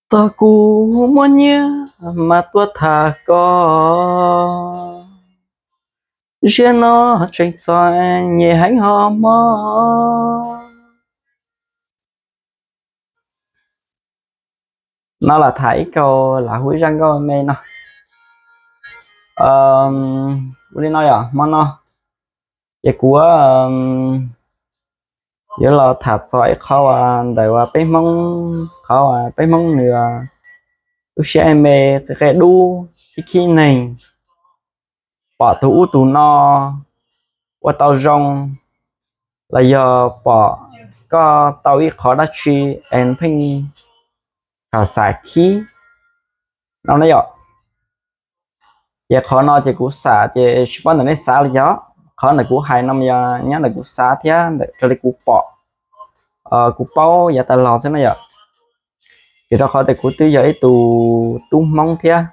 Tog kuv muaj nyiaj mas tuaj tham koj, ziag no tseem txom nyem heev ho mob. No los tham ib kauj lam hu ib zaj nkauj me no. Ua li no yom, hmo no ces kuv yuav los tham txog ib qhov uas ntawm uas peb Hmoob, qhov uas peb Hmoob nws lub siab me me, qia qia dub, khib khib neeg, pom tus ub tus no ua tau zoo, los yog pom koj tau ib qho dab tsi es pheej xam xav khib no na yom. Ces qhov no ces kuv xav ces tsis paub ntawm nej xav li cas. Qhov ntawm kuv hais no mas yog nyob ntawm kuv xav thiab ntawm raws li kuv pom, kuv paub yav tas los xwb na yom. Vim rau qhov tias kuv twb yog ib tug tub Hmoob thiab.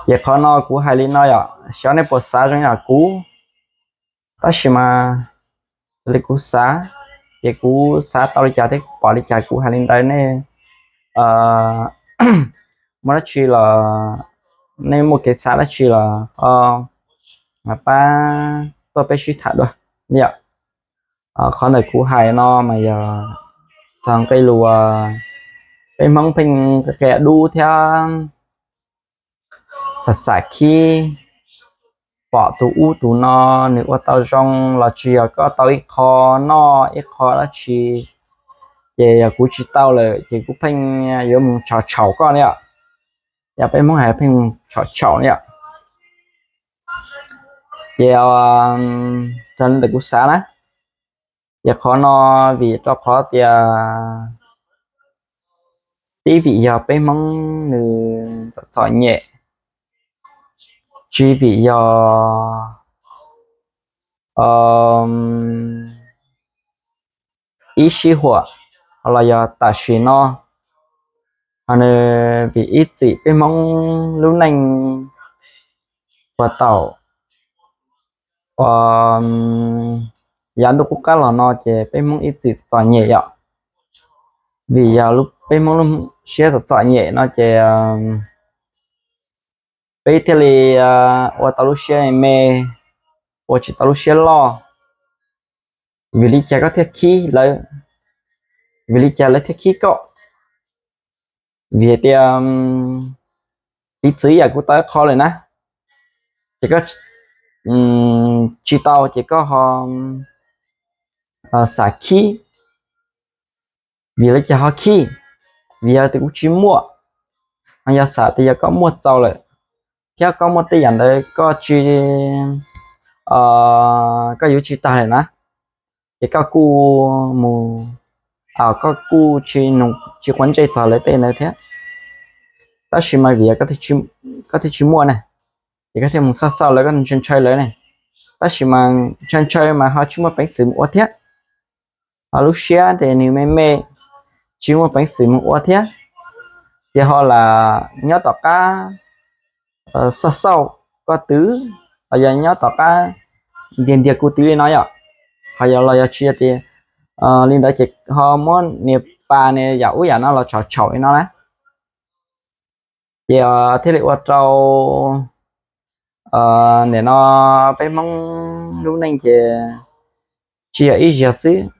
Ces qhov no kuv hais li no yom, xyov nej puas xav zoo yam kuv, tab sis mas li kuv xav, ces kuv xav tau li cas thiab kuv pom li cas kuv hais li ntawd. Nej muaj dab tsi los, nej muaj kev xav dab tsi los ho pab tuaj peb sib tham dua yom. Qhov ntawm kuv hais no mas yog txog nqe lus peb Hmoob pheej qia dub thiab xam xav khib, pom tus ub tus no nws ua tau zoo los tsis yog koj tau ib qho noj ib qho dab tsi, ces yog kuv tsis tau lawm ces kuv pheej yuav mus tshov tshau koj ne yom. Yog peb Hmoob hais pheej mus tshov tshau ne yom. Ces raws li ntawm kuv xav na, ces qhov no vim rau qhov tias tib vim yog peb Hmoob nws txom txom nyem, tsis vim yog ib sij huam los yog tam sim no, ho nws vim ib txwm peb Hmoob lub neej puag thaum yav ntuj qub qab los no ces peb Hmoob ib txwm txom txom nyem yom. Vim yog peb Hmoob lub siab txom txom nyem no ces peb thiaj li ua tau lub siab me, ua tsis tau lub siab loj. Vim li cas koj thiaj khib lawv? Vim li cas lawv thiaj khib koj? Vim hais tias piv txwv yam kuv tau ib qho lawm na, ces koj tsis tau ces koj ho xav khib. Vim li cas ho khib? Vim yog tias kuv tsis muaj. Ho yog xav tias yog koj muaj txaus lawm, thiab koj muaj tej yam ntawd koj tsis, koj yuav tsis tag lawm na, ces koj kuj mus, koj kuj tsis, tsis quav ntsej txog lawv tej ntawd thiab. Tab sis mas vim koj thiaj tsis muaj ne, ces koj thiaj mus xauj xauj lawv, koj ntshaw ntshaw lawv ne. Tab sis mas ntshaw ntshaw mas ho tsis muaj peev xwm mus ua thiab. Ho lub siab ces nws me me, tsis muaj peev xwm mus ua thiab. Ces ho lam nyob tom qab xauj xauj koj twv, los yog nyob tom qab ntiag ntiag kuv twv li no yom. Ho yog los yog tsis yog tias li ntawd ces ho muab niag pas niag yam ub yam no los tshov tshau li no na. Ces thiaj li ua rau nim no peb Hmoob lub neej ces tsis yog ib zaug xwb,